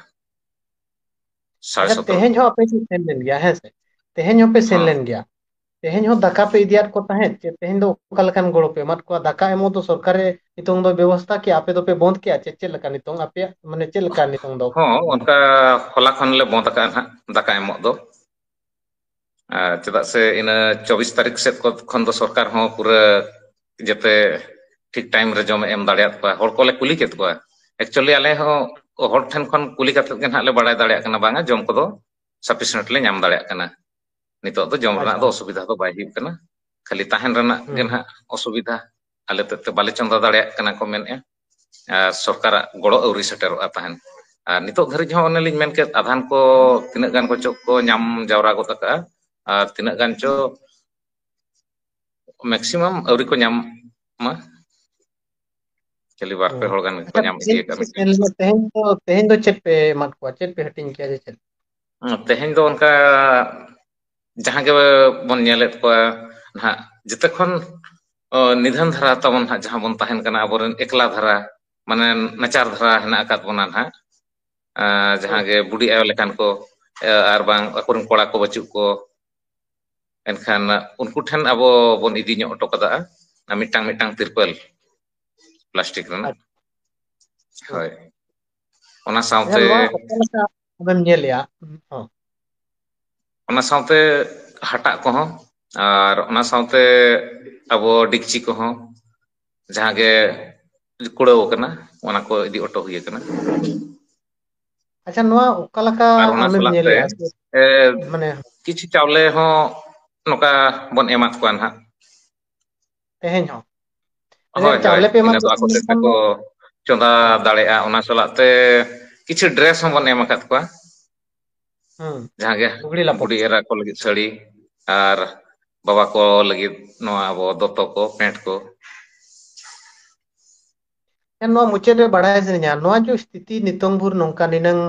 ᱥᱟᱲᱮ ᱟᱪᱪᱷᱟ, ᱥᱚᱛᱨᱚ᱾ ᱛᱮᱦᱮᱧ ᱦᱚᱸ ᱟᱯᱮ ᱯᱮ ᱥᱮᱱ ᱞᱮᱱ ᱜᱮᱭᱟ, ᱦᱮᱸ ᱥᱮ? ᱛᱮᱦᱮᱧ ᱦᱚᱸᱯᱮ ᱥᱮᱱ ᱦᱚᱸ᱾ ᱞᱮᱱ ᱜᱮᱭᱟ᱾ ᱛᱮᱦᱮᱧ ᱦᱚᱸ ᱫᱟᱠᱟ ᱯᱮ ᱤᱫᱤᱭᱟᱫ ᱠᱚ ᱛᱟᱦᱮᱸᱫ, ᱪᱮ ᱛᱮᱦᱮᱧ ᱫᱚ ᱚᱠᱟ ᱞᱮᱠᱟᱱ ᱜᱚᱲᱚ ᱯᱮ ᱮᱢᱟᱫ ᱠᱚᱣᱟ? ᱫᱟᱠᱟ ᱮᱢᱚᱜ ᱫᱚ ᱥᱚᱨᱠᱟᱨᱮ ᱱᱤᱛᱚᱝ ᱫᱚ ᱵᱮᱵᱚᱥᱛᱷᱟ ᱠᱮᱜᱼᱟ, ᱟᱯᱮ ᱫᱚᱯᱮ ᱵᱚᱱᱫ ᱠᱮᱜᱼᱟ, ᱪᱮ ᱪᱮᱫ ᱞᱮᱠᱟ ᱱᱤᱛᱚᱝ ᱟᱯᱮᱭᱟᱜ, ᱢᱟᱱᱮ, ᱪᱮᱫ ᱞᱮᱠᱟ ᱱᱤᱛᱚᱝ ᱫᱚ? ᱦᱚᱸ, ᱚᱱᱠᱟ ᱦᱚᱞᱟ ᱠᱷᱚᱱ ᱞᱮ ᱵᱚᱱᱫ ᱟᱠᱟᱫᱼᱟ ᱱᱟᱦᱟᱜ ᱫᱟᱠᱟ ᱮᱢᱚᱜ ᱫᱚ᱾ ᱟᱨ ᱪᱮᱫᱟᱜ ᱥᱮ ᱤᱱᱟᱹ ᱪᱚᱵᱵᱤᱥ ᱛᱟᱹᱨᱤᱠᱷ ᱥᱮᱫ ᱠᱚ-, ᱠᱷᱚᱱ ᱫᱚ ᱥᱚᱨᱠᱟᱨ ᱦᱚᱸ ᱯᱩᱨᱟᱹ ᱡᱟᱛᱮ ᱴᱷᱤᱠ ᱴᱟᱭᱤᱢ ᱨᱮ ᱡᱚᱢᱮ ᱮᱢ ᱫᱟᱲᱮᱭᱟᱫ ᱠᱚᱣᱟ᱾ ᱦᱚᱲ ᱠᱚᱞᱮ ᱠᱩᱞᱤ ᱠᱮᱫ ᱠᱚᱣᱟ᱾ ᱮᱠᱪᱩᱭᱮᱞᱤ ᱟᱞᱮ ᱦᱚᱸ ᱦᱚᱲ ᱴᱷᱮᱱ ᱠᱷᱚᱱ ᱠᱩᱞᱤ ᱠᱟᱛᱮᱫ ᱜᱮ ᱱᱟᱦᱟᱜ ᱞᱮ ᱵᱟᱲᱟᱭ ᱫᱟᱲᱮᱭᱟᱜ ᱠᱟᱱᱟ, ᱵᱟᱝᱟ, ᱡᱚᱢ ᱠᱚᱫᱚ ᱥᱟᱯᱷᱤᱥᱤᱭᱮᱱᱴ ᱞᱮ ᱧᱟᱢ ᱫᱟᱲᱮᱭᱟᱜ ᱠᱟᱱᱟ᱾ ᱱᱤᱛᱚᱜ ᱫᱚ ᱡᱚᱢ ᱨᱮᱱᱟᱜ ᱟᱪᱪᱷᱟ᱾ ᱫᱚ ᱚᱥᱩᱵᱤᱫᱷᱟ ᱫᱚ ᱵᱟᱭ ᱦᱩᱭᱩᱜ ᱠᱟᱱᱟ, ᱠᱷᱟᱹᱞᱤ ᱛᱟᱦᱮᱱ ᱨᱮᱱᱟᱜ ᱜᱮ ᱦᱩᱸ᱾ ᱱᱟᱦᱟᱜ ᱚᱥᱩᱵᱤᱫᱷᱟ᱾ ᱟᱞᱮ ᱛᱮᱫ ᱛᱮ ᱵᱟᱞᱮ ᱪᱚᱸᱫᱟ ᱫᱟᱲᱮᱭᱟᱜ ᱠᱟᱱᱟ ᱠᱚ ᱢᱮᱱᱮᱫᱼᱟ, ᱟᱨ ᱥᱚᱨᱠᱟᱨᱟᱜ ᱜᱚᱲᱚ ᱟᱹᱣᱨᱤ ᱥᱮᱴᱮᱨᱚᱜᱼᱟ ᱛᱟᱦᱮᱱ᱾ ᱟᱨ ᱱᱤᱛᱚᱜ ᱫᱷᱟᱹᱨᱤᱡ ᱦᱚᱸ ᱚᱱᱮ ᱞᱤᱧ ᱢᱮᱱ ᱠᱮᱫ, ᱟᱫᱷᱟᱱ ᱠᱚ ᱛᱤᱱᱟᱹᱜ ᱜᱟᱱ ᱠᱚ ᱪᱚ ᱠᱚ ᱧᱟᱢ ᱡᱟᱣᱨᱟ ᱜᱚᱫ ᱟᱠᱟᱫᱼᱟ, ᱟᱨ ᱛᱤᱱᱟᱹᱜ ᱜᱟᱱ ᱪᱚ ᱢᱮᱠᱥᱤᱢᱟᱢ ᱟᱹᱣᱨᱤ ᱠᱚ ᱧᱟᱢ ᱢᱟ᱾ ᱠᱷᱟᱹᱞᱤ ᱵᱟᱨ ᱯᱮ ᱦᱚᱲ ᱜᱟᱱ ᱜᱮᱠᱚ ᱟᱪᱪᱷᱟ, ᱧᱟᱢ ᱛᱮᱦᱮᱧ ᱤᱫᱤᱭᱟᱠᱟᱫ ᱪᱮᱫ ᱢᱤᱫᱴᱮᱱ ᱧᱮᱞ ᱞᱮᱱᱟ? ᱛᱮᱦᱮᱧ ᱫᱚ, ᱛᱮᱦᱮᱧ ᱫᱚ ᱪᱮᱫ ᱯᱮ ᱮᱢᱟᱫ ᱠᱚᱣᱟ? ᱪᱮᱫ ᱯᱮ ᱦᱟᱹᱴᱤᱧ ᱠᱮᱜᱼᱟ ᱡᱮ ᱪᱮᱫ? ᱛᱮᱦᱮᱧ ᱫᱚ ᱚᱱᱠᱟ ᱡᱟᱦᱟᱸ ᱜᱮ ᱵᱚᱱ ᱧᱮᱞᱮᱫ ᱠᱚᱣᱟ ᱱᱟᱦᱟᱜ, ᱡᱮᱛᱮ ᱠᱷᱚᱱ ᱚ, ᱱᱤᱫᱷᱟᱹᱱ ᱫᱷᱟᱨᱟ ᱛᱟᱵᱚᱱ ᱱᱟᱦᱟᱜ, ᱡᱟᱦᱟᱸ ᱵᱚᱱ ᱛᱟᱦᱮᱱ ᱠᱟᱱᱟ ᱟᱵᱚᱨᱮᱱ ᱮᱠᱞᱟ ᱫᱷᱟᱨᱟ, ᱢᱟᱱᱮ ᱱᱟᱪᱟᱨ ᱫᱷᱟᱨᱟ ᱦᱮᱱᱟᱜ ᱟᱠᱟᱫ ᱵᱚᱱᱟ ᱱᱟᱦᱟᱜ, ᱟ, ᱡᱟᱦᱟᱸ ᱜᱮ ᱵᱩᱰᱤ ᱟᱭᱳ ᱞᱮᱠᱟᱱ ᱠᱚ, ᱮ, ᱟᱨ ᱵᱟᱝ ᱟᱠᱚᱨᱮᱱ ᱠᱚᱲᱟ ᱠᱚ ᱵᱟᱹᱪᱩᱜ ᱠᱚ, ᱮᱱᱠᱷᱟᱱ ᱩᱱᱠᱩ ᱴᱷᱮᱱ ᱟᱵᱚ ᱵᱚᱱ ᱤᱫᱤ ᱧᱚᱜ ᱦᱚᱴᱚ ᱠᱟᱫᱟ ᱢᱤᱫᱴᱟᱝ ᱢᱤᱫᱴᱟᱝ ᱛᱤᱨᱯᱟᱞ ᱯᱞᱟᱥᱴᱤᱠ ᱨᱮᱱᱟᱜ᱾ ᱦᱳᱭ, ᱚᱱᱟ ᱟᱪᱪᱷᱟ, ᱥᱟᱶᱛᱮ ᱱᱚᱣᱟ ᱚᱠᱟ ᱞᱮᱠᱟ ᱟᱵᱮᱱ ᱧᱮᱞᱮᱜᱼᱟ? ᱦᱚᱸ᱾ ᱚᱱᱟ ᱥᱟᱶᱛᱮ ᱦᱟᱴᱟᱜ ᱠᱚᱦᱚᱸ, ᱟᱨ ᱚᱱᱟ ᱥᱟᱶᱛᱮ ᱟᱵᱚ ᱰᱮᱠᱪᱤ ᱠᱚᱦᱚᱸ, ᱡᱟᱦᱟᱸ ᱜᱮ ᱠᱩᱲᱟᱹᱣ ᱟᱠᱟᱱᱟ, ᱚᱱᱟ ᱠᱚ ᱤᱫᱤ ᱦᱚᱴᱚ ᱦᱩᱭ ᱟᱠᱟᱱᱟ᱾ ᱟᱪᱪᱷᱟ, ᱱᱚᱣᱟ ᱚᱠᱟ ᱞᱮᱠᱟ ᱟᱨ ᱚᱱᱟ ᱟᱢᱮᱢ ᱥᱟᱞᱟᱜ ᱛᱮ, ᱧᱮᱞᱮᱜᱼᱟ? ᱮ, ᱢᱟᱱᱮ ᱠᱤᱪᱷᱩ ᱪᱟᱣᱞᱮ ᱦᱚᱸ ᱱᱚᱝᱠᱟ ᱵᱚᱱ ᱮᱢᱟᱫ ᱠᱚᱣᱟ ᱱᱟᱦᱟᱜ᱾ ᱛᱮᱦᱮᱧ ᱦᱚᱸ? ᱦᱳᱭ, ᱦᱳᱭ, ᱪᱟᱣᱞᱮ ᱯᱮ ᱮᱢᱟ ᱤᱱᱟᱹ ᱫᱚ ᱠᱚᱣᱟ ᱟᱠᱚ ᱛᱮ ᱢᱮᱱᱠᱷᱟᱱ ᱫᱚ ᱠᱚ ᱪᱚᱸᱫᱟ ᱫᱟᱲᱮᱭᱟᱜᱼᱟ᱾ ᱚᱱᱟ ᱥᱟᱞᱟᱜ ᱛᱮ ᱠᱤᱪᱷᱩ ᱰᱨᱮᱥ ᱦᱚᱸᱵᱚᱱ ᱮᱢ ᱟᱠᱟᱫ ᱠᱚᱣᱟ, ᱦᱩᱸ, ᱡᱟᱦᱟᱸ ᱜᱮ ᱞᱩᱜᱽᱲᱤ ᱞᱟᱯᱚ᱾ ᱵᱩᱰᱷᱤ ᱮᱨᱟ ᱠᱚ ᱞᱟᱹᱜᱤᱫ ᱥᱟᱹᱲᱤ ᱟᱨ ᱵᱟᱵᱟ ᱠᱚ ᱞᱟᱹᱜᱤᱫ ᱱᱚᱣᱟ ᱟᱵᱚ ᱫᱚᱛᱚ ᱠᱚ, ᱯᱮᱱᱴ ᱠᱚ᱾ ᱦᱮᱸ, ᱱᱚᱣᱟ ᱢᱩᱪᱟᱹᱫ ᱨᱮ ᱵᱟᱲᱟᱭ ᱥᱟᱱᱟᱧᱟ, ᱱᱚᱣᱟ ᱡᱮ ᱥᱛᱷᱤᱛᱤ ᱱᱤᱛᱚᱝ ᱵᱷᱳᱨ ᱱᱚᱝᱠᱟ ᱱᱤᱱᱟᱹᱝ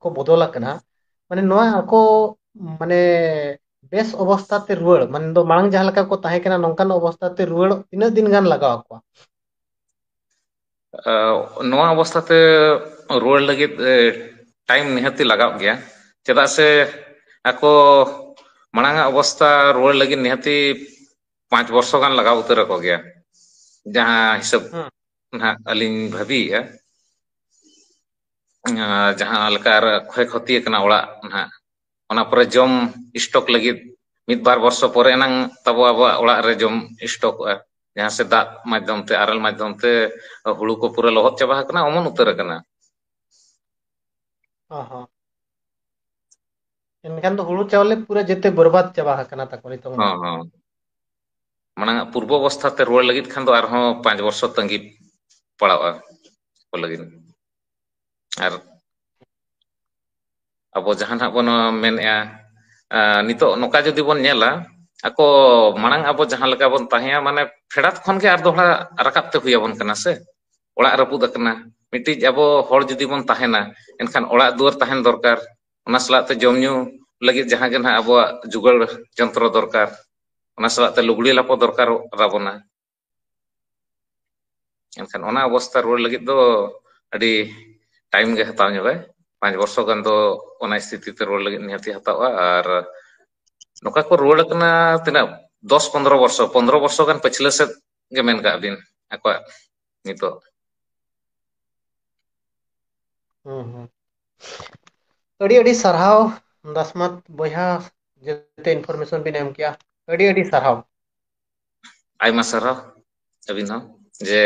ᱠᱚ ᱵᱚᱫᱚᱞ ᱟᱠᱟᱱᱟ, ᱢᱟᱱᱮ ᱱᱚᱣᱟ ᱟᱠᱚ ᱢᱟᱱᱮ ᱵᱮᱥ ᱚᱵᱚᱥᱛᱷᱟ ᱛᱮ ᱨᱩᱣᱟᱹᱲ, ᱢᱟᱱᱮ ᱫᱚ ᱢᱟᱲᱟᱝ ᱡᱟᱦᱟᱸ ᱞᱮᱠᱟ ᱠᱚ ᱛᱟᱦᱮᱸ ᱠᱟᱱᱟ ᱱᱚᱝᱠᱟᱱ ᱚᱵᱚᱥᱛᱷᱟ ᱛᱮ ᱨᱩᱣᱟᱹᱲ ᱛᱤᱱᱟᱹᱜ ᱫᱤᱱ ᱜᱟᱱ ᱞᱟᱜᱟᱣ ᱟᱠᱚᱣᱟ? ᱟ, ᱱᱚᱣᱟ ᱚᱵᱚᱥᱛᱷᱟ ᱛᱮ ᱨᱩᱣᱟᱹᱲ ᱞᱟᱹᱜᱤᱫ, ᱮ, ᱴᱟᱭᱤᱢ ᱱᱤᱦᱟᱹᱛᱤ ᱞᱟᱜᱟᱜ ᱜᱮᱭᱟ, ᱪᱮᱫᱟᱜ ᱥᱮ ᱟᱠᱚ ᱢᱟᱲᱟᱝ ᱟᱜ ᱚᱵᱚᱥᱛᱷᱟ ᱨᱩᱣᱟᱹᱲ ᱞᱟᱹᱜᱤᱫ ᱱᱤᱦᱟᱹᱛᱤ ᱯᱟᱸᱪ ᱵᱚᱨᱥᱚ ᱜᱟᱱ ᱞᱟᱜᱟᱣ ᱩᱛᱟᱹᱨ ᱟᱠᱚ ᱜᱮᱭᱟ, ᱡᱟᱦᱟᱸ ᱦᱤᱥᱟᱹᱵ ᱦᱩᱸ᱾ ᱱᱟᱦᱟᱜ ᱟᱹᱞᱤᱧ ᱵᱷᱟᱹᱵᱤᱭᱮᱫᱼᱟ᱾ ᱟ, ᱡᱟᱦᱟᱸ ᱞᱮᱠᱟ ᱟᱨ ᱠᱷᱚᱭ ᱠᱷᱚᱛᱤ ᱟᱠᱟᱱᱟ ᱚᱲᱟᱜ ᱱᱟᱦᱟᱜ, ᱚᱱᱟ ᱯᱚᱨᱮ ᱡᱚᱢ ᱥᱴᱚᱠ ᱞᱟᱹᱜᱤᱫ ᱢᱤᱫ ᱵᱟᱨ ᱵᱚᱨᱥᱚ ᱯᱚᱨᱮ ᱮᱱᱟᱝ ᱛᱟᱵᱚ ᱟᱵᱚᱣᱟᱜ ᱚᱲᱟᱜ ᱨᱮ ᱡᱚᱢ ᱥᱴᱚᱠᱚᱜᱼᱟ, ᱡᱟᱦᱟᱸ ᱥᱮ ᱫᱟᱜ ᱢᱟᱫᱽᱫᱷᱚᱢ ᱛᱮ, ᱟᱨᱮᱞ ᱢᱟᱫᱽᱫᱷᱚᱢ ᱛᱮ ᱦᱩᱲᱩ ᱠᱚ ᱯᱩᱨᱟᱹ ᱞᱚᱦᱚᱫ ᱪᱟᱵᱟ ᱟᱠᱟᱱᱟ, ᱚᱢᱚᱱ ᱩᱛᱟᱹᱨ ᱟᱠᱟᱱᱟ᱾ ᱚ ᱦᱚᱸ᱾ ᱮᱱᱠᱷᱟᱱ ᱫᱚ ᱦᱩᱲᱩ ᱪᱟᱣᱞᱮ ᱯᱩᱨᱟᱹ ᱡᱮᱛᱮ ᱵᱚᱨᱵᱟᱫ ᱪᱟᱵᱟ ᱟᱠᱟᱱᱟ ᱛᱟᱠᱚ ᱱᱤᱛᱚᱝ ᱫᱚ᱾ ᱦᱚᱸ, ᱦᱚᱸ᱾ ᱢᱟᱲᱟᱝ ᱟᱜ ᱯᱩᱨᱵᱚ ᱚᱵᱚᱥᱛᱷᱟ ᱛᱮ ᱨᱩᱣᱟᱹᱲ ᱞᱟᱹᱜᱤᱫ ᱠᱷᱟᱱ ᱫᱚ ᱟᱨᱦᱚᱸ ᱯᱟᱸᱪ ᱵᱚᱨᱥᱚ ᱛᱟᱺᱜᱤ ᱯᱟᱲᱟᱣᱼᱟ ᱠᱚ ᱞᱟᱹᱜᱤᱫ᱾ ᱟᱨ ᱟᱵᱚ ᱡᱟᱦᱟᱸ ᱱᱟᱦᱟᱜ ᱵᱚᱱ ᱢᱮᱱᱮᱜᱼᱟ, ᱱᱤᱛᱚᱜ ᱱᱚᱝᱠᱟ ᱡᱩᱫᱤ ᱵᱚᱱ ᱧᱮᱞᱟ, ᱟᱠᱚ ᱢᱟᱲᱟᱝ ᱟᱵᱚ ᱡᱟᱦᱟᱸ ᱞᱮᱠᱟ ᱵᱚᱱ ᱛᱟᱦᱮᱸᱭᱟ, ᱢᱟᱱᱮ ᱯᱷᱮᱰᱟᱛ ᱠᱷᱚᱱ ᱜᱮ ᱟᱨ ᱫᱚᱦᱲᱟ ᱨᱟᱠᱟᱵ ᱛᱮ ᱦᱩᱭ ᱟᱵᱚᱱ ᱠᱟᱱᱟ ᱥᱮ᱾ ᱚᱲᱟᱜ ᱨᱟᱹᱯᱩᱫ ᱟᱠᱟᱱᱟ, ᱢᱤᱫᱴᱤᱡ ᱟᱵᱚ ᱦᱚᱲ ᱡᱩᱫᱤ ᱵᱚᱱ ᱛᱟᱦᱮᱱᱟ, ᱮᱱᱠᱷᱟᱱ ᱚᱲᱟᱜ ᱫᱩᱣᱟᱹᱨ ᱛᱟᱦᱮᱱ ᱫᱚᱨᱠᱟᱨ, ᱚᱱᱟ ᱥᱟᱞᱟᱜ ᱛᱮ ᱡᱚᱢ ᱧᱩ ᱞᱟᱹᱜᱤᱫ ᱡᱟᱦᱟᱸ ᱜᱮ ᱱᱟᱦᱟᱜ ᱟᱵᱚᱣᱟᱜ ᱡᱩᱜᱟᱹᱲ ᱡᱚᱱᱛᱨᱚ ᱫᱚᱨᱠᱟᱨ, ᱚᱱᱟ ᱥᱟᱞᱟᱜ ᱛᱮ ᱞᱩᱜᱽᱲᱤ ᱞᱟᱯᱚ ᱫᱚᱨᱠᱟᱨᱚᱜ ᱛᱟᱵᱚᱱᱟ᱾ ᱮᱱᱠᱷᱟᱱ ᱚᱱᱟ ᱚᱵᱚᱥᱛᱟ ᱨᱩᱣᱟᱹᱲ ᱞᱟᱹᱜᱤᱫ ᱫᱚ ᱟᱹᱰᱤ ᱴᱟᱭᱤᱢ ᱜᱮ ᱦᱟᱛᱟᱣ ᱧᱚᱜᱟᱭ᱾ ᱯᱟᱸᱪ ᱵᱚᱨᱥᱚ ᱜᱟᱱ ᱫᱚ ᱚᱱᱟ ᱥᱛᱷᱤᱛᱤ ᱛᱮ ᱨᱩᱣᱟᱹᱲ ᱞᱟᱹᱜᱤᱫ ᱱᱤᱦᱟᱹᱛᱤ ᱦᱟᱛᱟᱣᱼᱟ᱾ ᱟᱨ ᱱᱚᱝᱠᱟ ᱠᱚ ᱨᱩᱣᱟᱹᱲ ᱠᱟᱱᱟ ᱛᱤᱱᱟᱹᱜ, ᱫᱚᱥ ᱯᱚᱱᱫᱽᱨᱚ ᱵᱚᱨᱥᱚ, ᱯᱚᱱᱫᱽᱨᱚ ᱵᱚᱨᱥᱚ ᱜᱟᱱ ᱯᱟᱹᱪᱷᱞᱟᱹ ᱥᱮᱫ ᱜᱮ ᱢᱮᱱ ᱠᱟᱜ ᱵᱤᱱ ᱟᱠᱚᱣᱟᱜ ᱱᱤᱛᱚᱜ᱾ ᱦᱩᱸ ᱦᱩᱸ᱾ ᱟᱹᱰᱤ ᱟᱹᱰᱤ ᱥᱟᱨᱦᱟᱣ ᱫᱟᱥᱢᱟᱛ ᱵᱚᱭᱦᱟ, ᱡᱮᱛᱮ ᱤᱱᱯᱷᱚᱨᱢᱮᱥᱚᱱ ᱵᱤᱱ ᱮᱢ ᱠᱮᱜᱼᱟ, ᱟᱹᱰᱤ ᱟᱹᱰᱤ ᱥᱟᱨᱦᱟᱣ᱾ ᱟᱭᱢᱟ ᱥᱟᱨᱦᱟᱣ ᱟᱹᱵᱤᱱ ᱦᱚᱸ, ᱡᱮ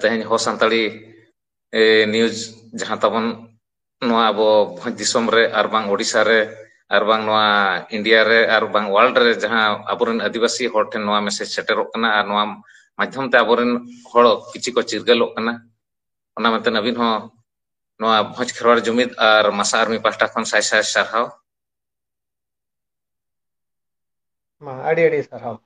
ᱛᱮᱦᱮᱧ ᱦᱚ ᱥᱟᱱᱛᱟᱲᱤ ᱱᱤᱭᱩᱡᱽ ᱡᱟᱦᱟᱸ ᱛᱟᱵᱚᱱ ᱱᱚᱣᱟ ᱟᱵᱚ ᱵᱷᱚᱸᱡᱽ ᱫᱤᱥᱚᱢ ᱨᱮ ᱟᱨ ᱵᱟᱝ ᱳᱰᱤᱥᱟ ᱨᱮ ᱟᱨ ᱵᱟᱝ ᱱᱚᱣᱟ ᱤᱱᱰᱤᱭᱟ ᱨᱮ ᱟᱨ ᱵᱟᱝ ᱣᱟᱨᱞᱰ ᱨᱮ ᱡᱟᱦᱟᱸ ᱟᱵᱚᱨᱮᱱ ᱟᱹᱫᱤᱵᱟᱹᱥᱤ ᱦᱚᱲ ᱴᱷᱮᱱ ᱱᱚᱣᱟ ᱢᱮᱥᱮᱡᱽ ᱥᱮᱴᱮᱨᱚᱜ ᱠᱟᱱᱟ ᱟᱨ ᱱᱚᱣᱟ ᱢᱟᱫᱽᱫᱷᱚᱢ ᱛᱮ ᱟᱵᱚᱨᱮᱱ ᱦᱚᱲ ᱠᱤᱪᱷᱩ ᱠᱚ ᱪᱤᱨᱜᱟᱹᱞᱚᱜ ᱠᱟᱱᱟ, ᱚᱱᱟ ᱢᱮᱱᱛᱮ ᱟᱹᱵᱤᱱ ᱦᱚᱸ ᱱᱚᱣᱟ ᱵᱷᱚᱸᱡᱽ ᱠᱷᱮᱨᱣᱟᱲ ᱡᱩᱢᱤᱫ ᱟᱨ ᱢᱟᱥᱟ ᱟᱨᱢᱤ ᱯᱟᱦᱴᱟ ᱠᱷᱚᱱ ᱥᱟᱭ ᱥᱟᱭ ᱥᱟᱨᱦᱟᱣ᱾ ᱢᱟ ᱟᱹᱰᱤ ᱟᱹᱰᱤ ᱥᱟᱨᱦᱟᱣ᱾